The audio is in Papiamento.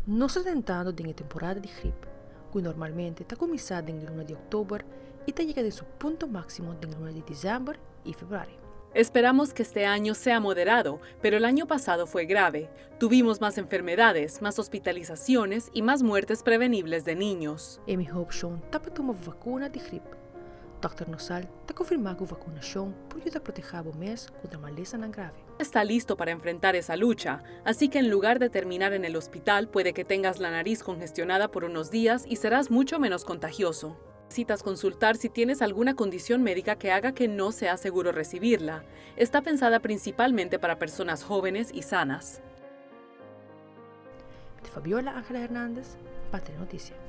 Nos ta tentando den e temporada di grip, ku normalmente ta kuminsá den luna di òktober i ta yega den su punto máksimo den luna di desèmber i febrüari. Esperamos que este año sea moderado, pero el año pasado fue grave. Tuvimos más enfermedades, más hospitalizaciones y más muertes prevenibles de niños. E mihó opshon ta pa tuma vakuna di grip. Dòkter Nosal ta konfirmá ku vakunashon por yuda protehá bo mes kontra malesanan grave. Está listo para enfrentar esa lucha, así que en lugar de terminar en el hospital puede que tengas la nariz congestionada por unos días y serás mucho menos contagioso. Necesitas consultar si tienes alguna condición médica que haga que no sea seguro recibirla. Está pensada principalmente para personas jóvenes y sanas. Di Fabiola Angela Hernandez, pa Telenoticia.